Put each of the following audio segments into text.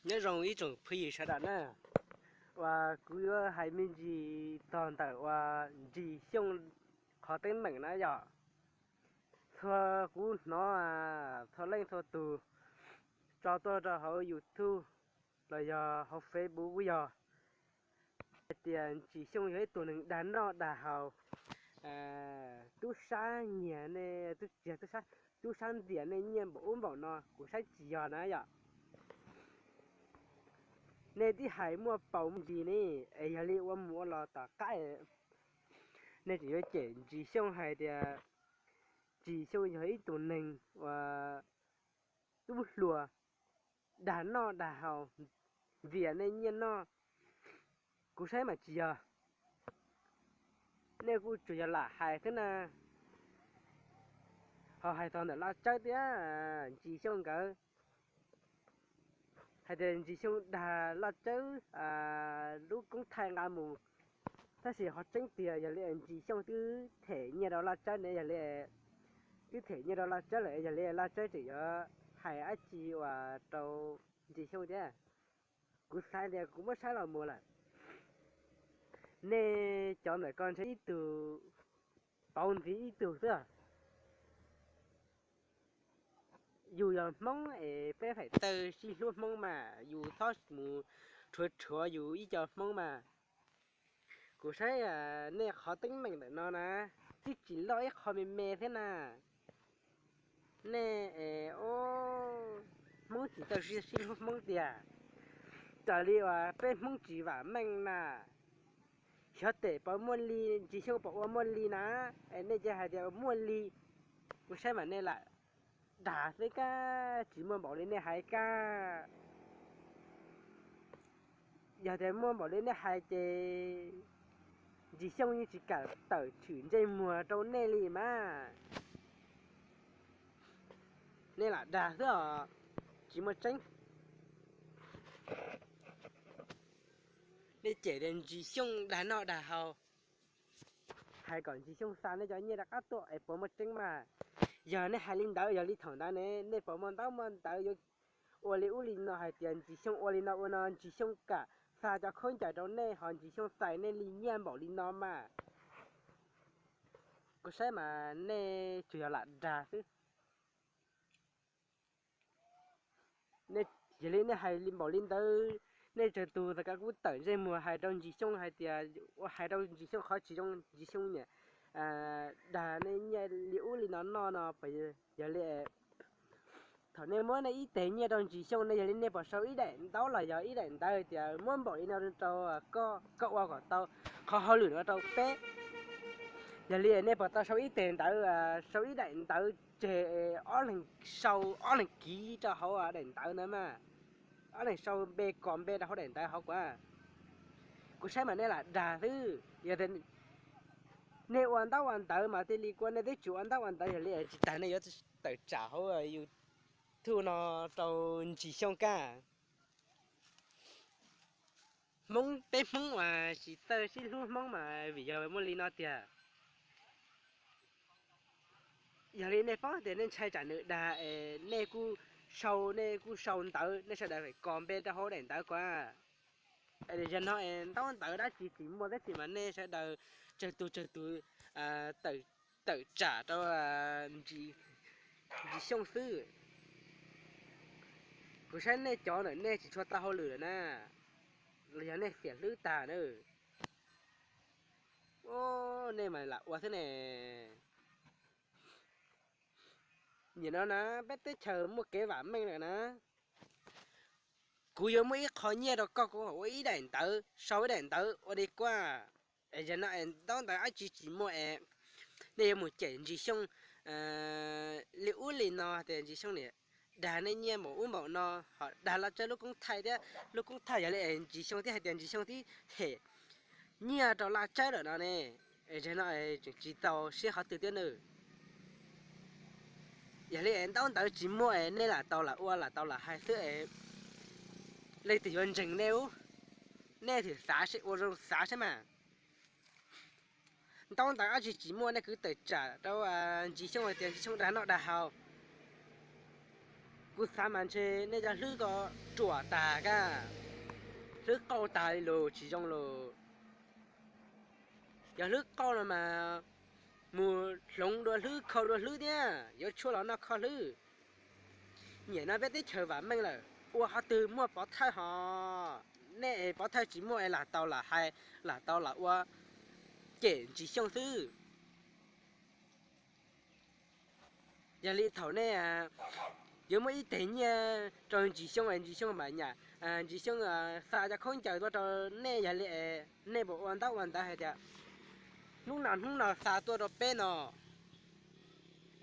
Nyob zoo ib tsoom phooj ywg sawv daws na, uas kuv yuav hais me ntsis txog ntawm uas Ntsis Xyooj qhov teeb meem na yog, txhua kuv hnov txhua leej txhua tus tso tuaj rau hauv YouTube los yog hauv Facebook kuj yog hais tias Ntsis Xyooj yog ib tug neeg dag noj dag haus, tub sab nyiag nej, tub sab ntiam nej nyiaj npaum ub npaum no, kuv saib tsis yog na yom. Nej twb hais muaj paus muaj ntsis ne, es yog li ua mus ua los tom qab nej tseem yuav cem Ntsis Xyooj hais tias Ntsis Xyooj yog ib tug neeg uas tub hluas dag noj dag haus, ntiam nej nyiaj noj, kuv saib mas tsis yog. Nej kuj tsuas yog lam hais xwb na. Ho hais txog ntawm Laj Tsawb thiab Ntsis Xyooj nkawd, hais tias Ntsis Xyooj dag Laj Tsawb lub koob thaij nqa mus, tab sis qhov tseeb tiag yog li Ntsis Xyooj twb them nyiaj rau Laj Tsawb ne, yog li twb them nyiaj rau Laj Tsawb lawm, yog li Laj Tsawb tseem yuav hais dab tsi uas rau Ntsis Xyooj thiab. Kuv xav tias kuv muab saib los mus lawm, nej cov ntawm ko ntshe ib tug pauv ntxiv ib tug xwb. Yus yog Hmoob es peb feem tawg sib hlub Hmoob mas yus txhob mus rhuav rhuav yus ib co Hmoob mas. Kuv saib nej qhov teeb meem ntawm no na, twb tsis loj ib qho me me thiab na. Nej, Hmoob tsis tawg sib hlub Hmoob tiag, raws li uas peb Hmoob tsis vam meej na. Xyov tes puas muaj li, Ntsis Xyooj puas ua muaj li na, es nej cia hais tias muaj li. Kuv saib mas nej lam dag xwb kab, tsis muaj npaum li nej hais kab. Yog tias muaj npaum li nej hais ces Ntsis Xyooj yeej tsis kam tawm tshwm ntsej muag rau nej li mas. Nej lam dag xwb os, tsis muaj tseeb. Nej cem tias Ntsis Xyooj dag noj dag haus, hais kom Ntsis Xyooj xa nej cov nyiaj rov qab tuaj es puas muaj tseeb mas? Yog nej hais li ntawd, yog li thaum ntawd ne, nej puas muaj ntaub muaj ntawv yuav ua li ub li no hais tias Ntsis Xyooj ua li no ua no, Ntsis Xyooj kam xa cov khaub ncaws rau nej, ho Ntsis Xyooj txais nej li nyiaj npaum li no mas? Kuv saib mas nej tsuas yog lam dag xwb. Yog li nej hais li npaum li ntawd, nej tsawg tus txawm kuj tawm ntsej muag hais rau Ntsis Xyooj hais tias, ua hais rau Ntsis Xyooj qhov tsis zoo, Ntsis Xyooj niam dag nej nyiaj li ub li no noj no, yog li thaum nej muab nej ib teg nyiaj rau Ntsis Xyooj ne, yog li nej puas sau ib daim ntaub los yog ib daim ntawv tias muab npaum li no rau koj, koj ua kom tau qhov hauj lwm no rau peb? Yog li nej puas tau sau ib teg ntawv, sau ib daim ntawv tseg, ob leeg sau ob leeg kiv rau hauv daim ntawv ntawd mas, ob leeg sau npe kos npe rau hauv daim ntawv hauv kuv. Kuv saib mas nej lam dag xwb. Yog nej ua ntaub ua ntawv mas thiaj li kuaj, nej twb tsis ua ntaub ua ntawv, yog li tsis tas nej yuav tawm tsam hauv YouTube no rau Ntsis Xyooj kab. Hmoob, peb Hmoob uas tsis txawj sib hlub Hmoob mas vim yog muaj li no tiag. Yog li nej paub tias nej ntshai tsam nws dag es nej kuj sau, nej kuj sau ntawv, nej sawv daws kos npe rau hauv daim ntawv kuv. Yog no es ntaub ntawv dab tsi tsis muaj tab sis mas nej sawv daws tsawg tus tsawg tus tawm tsam rau Ntsis Xyooj xwb. Kuv saib nej cov ntawm nej tsis tshua tau hauj lwm lawm na, los yog nej xiam hlwb tag na. Nej mas lam ua xwb ne. Nim no na peb teb chaws muaj kev vam meej lawm na. Kuv yuav muab ib qho nyiaj rau koj, kuv ua ib daim ntawv, sau ib daim ntawv ua li kuaj. Es yog no es ntaub ntawv dab tsi tsis muaj es nej yuav mus cem Ntsis Xyooj li ub li no tias Ntsis Xyooj niam dag nej nyiaj npaum ub npaum no, ho dag Laj Tsawb lub koob thaij thiab, lub koob thaij yog li es Ntsis Xyooj thiab hais tias Ntsis Xyooj thiab them nyiaj rau Laj Tsawb lawm no ne. Es yog no tseem tsis txaus siab qhov twg thiab nawb. Yog li es ntaub ntawv tsis muaj es nej lam tau lam ua lam tau lam hais xwb es leej twg yuav ntseeg nej ub? Nej thwm xav seb, ua zoo xav seb mas. Ntaub ntawv dab tsi tsis muaj nej kwv tawm tsam rau Ntsis Xyooj hais tias Ntsis Xyooj dag noj dag haus. Kuv xav mas ntshe nej cov hlwb ko ruam tag kab, hlwb qauj tag li lus tsis zoo lus. Yog hlwb qauj no mas mus hloov dua hlwb, kho dua hlwb thiab, yuav tshuaj los noj kho hlwb. Nyem no peb teb chaws vam meej lawm, ua qhov twg muaj pov thawj hos? Nej es pov thawj tsis muaj es lam tau lam hais, lam tau lam ua cem Ntsis Xyooj xwb. Yog li thaum nej yuav muaj ib teg nyiaj rau Ntsis Xyooj es Ntsis Xyooj mam nyam, Ntsis Xyooj xa cov khaub ncaws tuaj rau nej, yog li es nej puas ua ntaub ua ntawv hais tias hnub no hnub no xa tuaj rau peb no?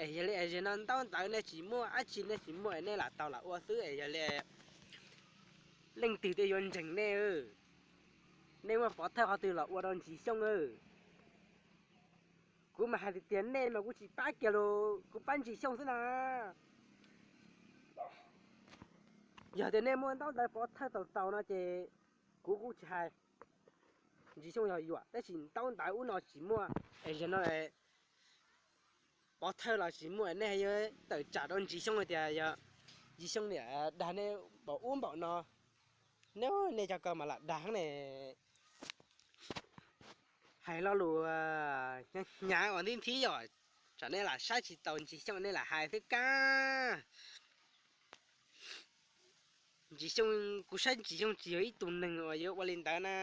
Es yog li es zaum no ntaub ntawv nej tsis muaj, dab tsi nej tsis muaj es nej lam tau lam ua xwb es yog li leej twg thiaj yuav ntseeg nej? Nej muaj pov thawj qhov twg los ua rau Ntsis Xyooj? Kuv mas hais tiag tiag nej mas kuv tsis pab kiag los kuv pab Ntsis Xyooj xwb na. Yog tias nej muaj ntaub ntawv pov thawj tau tau no ces kuv kuj tsis hais. Ntsis Xyooj yog yuam, tab sis ntaub ntawv ub no tsis muaj, es zaum no pov thawj los tsis muaj, nej yuav tawm tsam rau Ntsis Xyooj hais tias yog Ntsis Xyooj niam dag nej npaum ub npaum no. Nej, nej cov ko mas lam dag ne. Hais lo lus hnyav hnyav uas ntib nthib yom, tsam nej lam saib tsis taus Ntsis Xyooj nej lam hais xwb kab. Ntsis Xyooj, kuv saib Ntsis Xyooj tsis yog ib tug neeg uas yuav ua li ntawd na.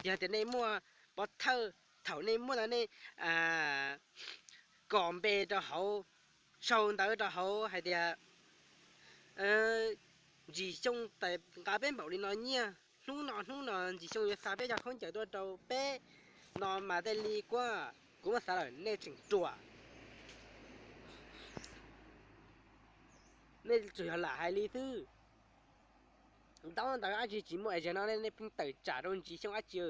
Yog tias nej muaj pov thawj, thaum nej muab ntawd nej kom npe rau hauv, sau ntawv rau hauv hais tias Ntsis Xyooj nqa peb npaum li no nyiaj, hnub no hnub no Ntsis Xyooj yuav xa peb cov khaub ncaws tuaj rau peb no mas thiaj li kuab. Kuv muab xav lawm nej tseem ruam. Nej tsuas yog lam hais li xwb. Ntaub ntawv dab tsi tsis muaj es zaum no nej pheej tawm tsam rau Ntsis Xyooj dab tsi?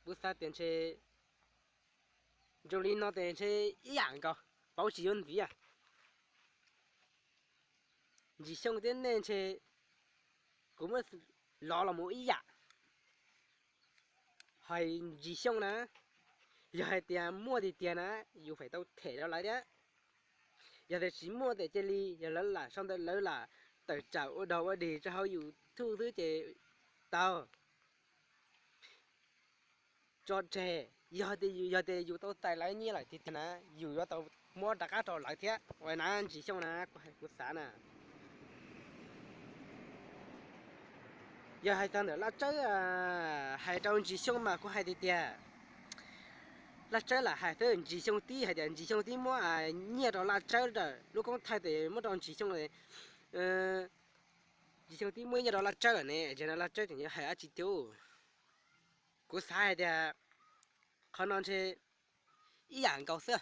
Kuv xav tias ntshe zoo li no ces ntshe ib yam nkaus, pauv tsis yuav ntxiv. Ntsis Xyooj thiab nej ntshe kuv muab lov los mus ib yam. Hais Ntsis Xyooj na, yog hais tias muaj tiag tiag na, yus feem tau them rau lawv thiab. Yog tias tsis muaj ces cia li, yog lawv lam sau ntawv lawv lam tawm tsam ua dog ua dig rau hauv YouTube xwb ces tau. Tso tseg, yog tias yus tau txais lawv nyiaj lawm tiag tiag na, yus yuav tau muab rov qab rau lawv thiab ua na Ntsis Xyooj na, kuv hais kuv xav na. Yog hais txog ntawm Laj Tsawb hais rau Ntsis Xyooj mas kuv hais tiag tiag, Laj Tsawb lam hais xwb, Ntsis Xyooj tib hais tias Ntsis Xyooj tib muab nyiaj rau Laj Tsawb lawm, lub koob thawj tes muab rau Ntsis Xyooj, Ntsis Xyooj tib muab nyiaj rau Laj Tsawb lawm ne, ces no Laj Tsawb tseem yuav hais dab tsi thiab? Kuv xav hais tias qhov no ntshe ib yam nkaus xwb.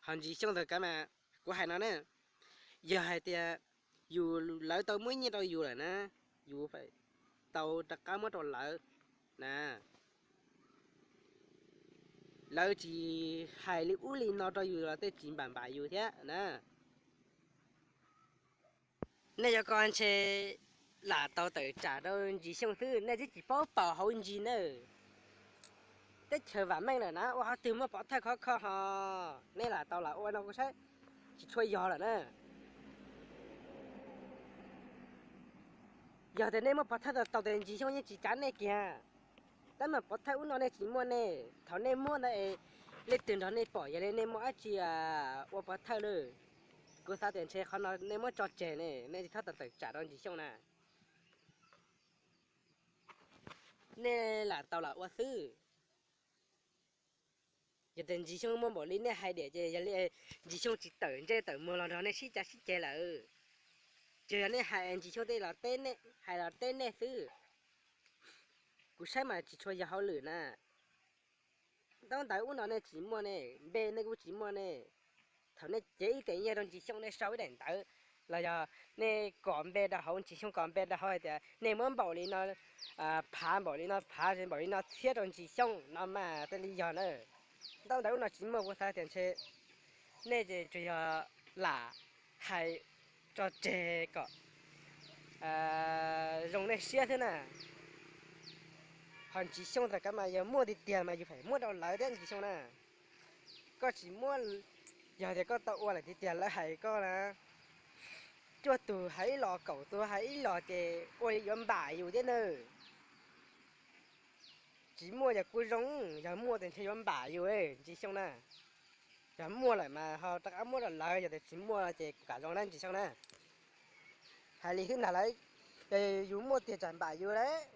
Ho Ntsis Xyooj ntawd kav mas kuv hais no ne, yog hais tias yus, lawv tau muab nyiaj rau yus lawm na, yus tau rov qab muab rau lawv na. Lawv tsis hais li ub li no rau yus los tej tsis npam npam yus thiab na. Nej cov ko ntshe lam tau tawm tsam rau Ntsis Xyooj xwb, nej twb tsis paub paus hauv ntsis na. Teb chaws vam meej lawm na, ua qhov twg muaj pov thawj khov kho ho nej lam tau lam ua no kuv saib tsis tshua yog lawm na. Yog tias nej muaj pov thawj tau tau tias Ntsis Xyooj yeej tsis kav nej kiag. Tab mas pov thawj ub no nej tsis muaj ne, thaum nej muab ntawd es leej twg nrog nej pom yog li nej muaj dab tsi ua pov thawj lawm. Kuv xav tias ntshe qhov no nej muab tso tseg ne, nej tsis txhob tawm tsam rau Ntsis Xyooj na. Nej lam tau lam ua xwb. Yog tias Ntsis Xyooj muaj npaum li nej hais diam ces yog li Ntsis Xyooj tsis tawm ntsej tawm muag los nrog nej sib cav sib ceg lawm. Ces yog nej hais Ntsis Xyooj tej los teb nej, hais los teb nej xwb. Kuv saib mas tsis tshua yog hauj lwm na. Ntaub ntawv ub no nej tsis muaj ne, npe nej kuj tsis muaj ne. Thaum nej cev ib tes nyiaj rau Ntsis Xyooj nej sau ib daim ntawv los yog nej kom npe rau hauv, Ntsis Xyooj kom npe rau hauv hais tias nej muab npaum li no phav, npaum li no phav, npaum li no txhiab rau Ntsis Xyooj no mas thiaj li yog na. Ntaub ntawv ub no tsis muaj, kuv xav tias ntshe nej ces tsuas yog lam hais tso tseg kom zoo nej siab xwb na. Ho Ntsis Xyooj txawm kav mas yog muaj tiag tiag mas yus feem muab rau lawv thiab Ntsis Xyooj na. Koj tsis muab Yog tias koj tau ua lawm tiag tiag lawv hais koj na, cuaj tug hais ib los kaum tug hais ib los ces ua li yuav npam yus thiab nawb. Tsis muaj yog kuj zoo, yog muaj ces ntshe yuav npam yus, Ntsis Xyooj na. Yog muaj lawm mas ho rov qab muab rau lawv, yog tias tsis muaj ces kuv kam zoo na Ntsis Xyooj na. Hais li xwb ntag lauj, yog yus muaj tiag tsam npam yus lawm.